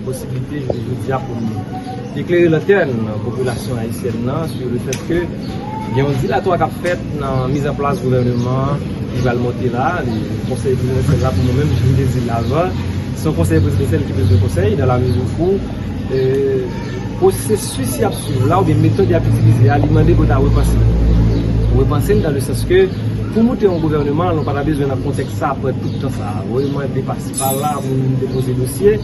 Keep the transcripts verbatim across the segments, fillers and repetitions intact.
posiblite, jodi jodi a, pou m eklere lantèn popilasyon ayisyèn nan sou le fèt ke gen yon dilatwa k ap fèt nan mizanplas gouvèneman ki pral monte la, li, konsèy prezidansyèl la, pou mwen menm, jan m te di l avan, se yon konsèy prezidansyèl ki bezwen konsèy, dans la mesure où, euh, pwosesis y ap swiv la, oubyen metòd y ap itilize a, li mande pou ta repanse l. Repanse l dans le sens ke, pou moute yon gouvèneman, nou pa ta bezwen nan kontèks sa, pran tout tan sa a. Voye mande pasi pa la, pou moun depoze dosye.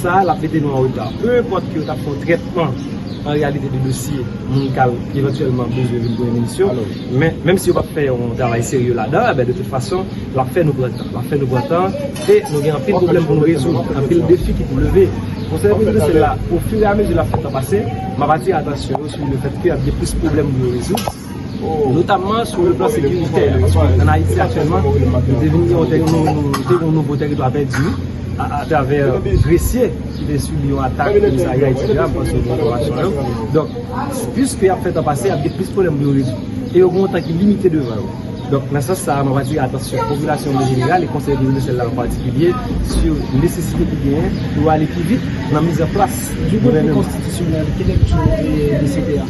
Sa, l ap mete nou an reta. Pe enpòt ke yo t ap fè yon trètman, an reyalite, de dosye moun k al evantyèlman bezwen vin premye minis yo, men, menm si yo p ap fè yon travay serye ladan, ben, de tout fason, l ap fè nou pran tan. L ap fè nou pran tan, e nou gen anpil pwoblèm pou nou rezoud, anpil defi ki pou leve. Konsèy prezidansyèl la, ofiramezi l ap fè tan pase, m ap atire atansyon yo sou le fèt ke ap gen plis pwoblèm pou yo rezoud, notamman sou le plan sekiritè. Ann Ayiti, aktyèlman, nou te vin gen yon tè-, nou, nou te gen yon nouvo tèritwa pèdi a, atravè Gresye, ki te sibi yon atak, komisarya, etsetera. M panse w gen enfòmasyon yo. Donk, piske y ap fè tan pase, y ap gen plis pwoblèm pou yo rezoud. E yo gen yon tan ki limite devan yo. Donk, nan sans sa a, m ap atire atansyon popilasyon an jeneral e konsèy prezidansyèl la an patikilye sou nesesite ki genyen pou yo ale pi vit nan mizanplas gouvèneman. Du point de vue constitutionnel, ki lekti w te de C P A?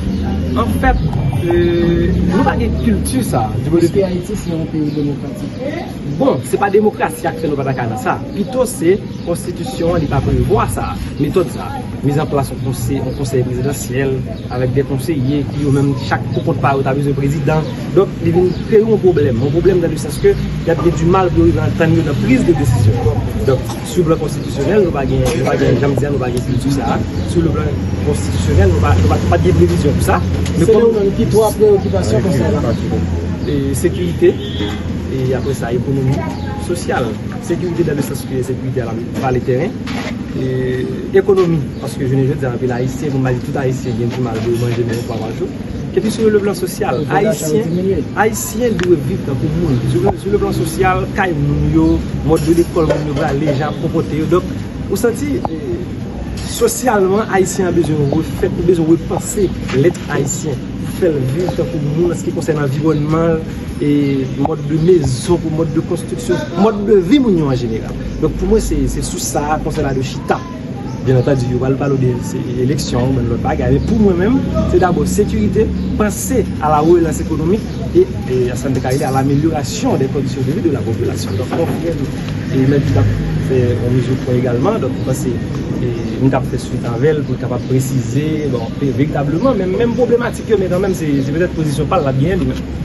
Anfèt, euh, nou pa gen kilti sa a. Du point de vue... Èske Ayiti se yon peyi demokratik? Bon, se pa demokrasi ak fè nou pa ta ka nan sa. Pito se konstitisyon an, li pa prevwa sa, metòd sa. Mizanplas yon konsèy, yon konsèy prezidansyèl, avèk de konseye ki yo menm, chak pou kont pa yo, ta bezwen prezidan. Donk, li vin kreye yon pwoblèm. Yon pwoblèm dans le sens ke y ap gen du mal pou yo rive antann yo nan priz de desizyon. Donk, sou plan konstitisyonèl, nou pa gen, nou pa gen, jan m di a, nou pa gen kilti sa a. Sou le plan konstitisyonèl, nou pa, nou pa, pa gen previzyon pou sa. Men se youn nan pi twa preyokipasyon konsèy la. E sekirite, e apre sa, ekonomi, sosyal. Sekirite dans le sens ke sekirite a la, pa le teren. E ekonomi, paske jounen jodi a, anpil Ayisyen, pou m pa di tout Ayisyen, gen du mal pou yo manje menm yon fwa pa jou. Epi sou le plan sosyal, Ayisyen, Ayisyen dwe viv tankou moun. Sou, sou le plan sosyal, kay moun yo, mòd de lekòl moun yo prale, jan y ap konpòte yo. Donk, ou santi, eh, sosyalman, Ayisyen an bezwen refèt, ou bezwen repanse lèt Ayisyen, pou fè l viv tankou moun an se ki konsène anviwònman l, e mòd de mezon, pou mòd de konstriksyon, mòd de vi moun yo an jeneral. Donk, pou mwen, se, se sou sa a konsèy la dwe chita. Byen antandi, yo pral pale de se eleksyon, bann lòt bagay. Men pou mwen menm, se dabò sekirite, panse a la relans ekonomik e, e sa n te ka rele a lamelyorasyon de kondisyon de vi de la popilasyon. Donk, mon frè, e mèt ki t ap fè yon mizo pwen egalman, donk, m panse, e, m t ap fè swit avè l pou l kapab presize, bon, veritableman, men menm pwoblematik yo, men kanmenm, se, se petèt pozisyon pa l l ap genyen li menm.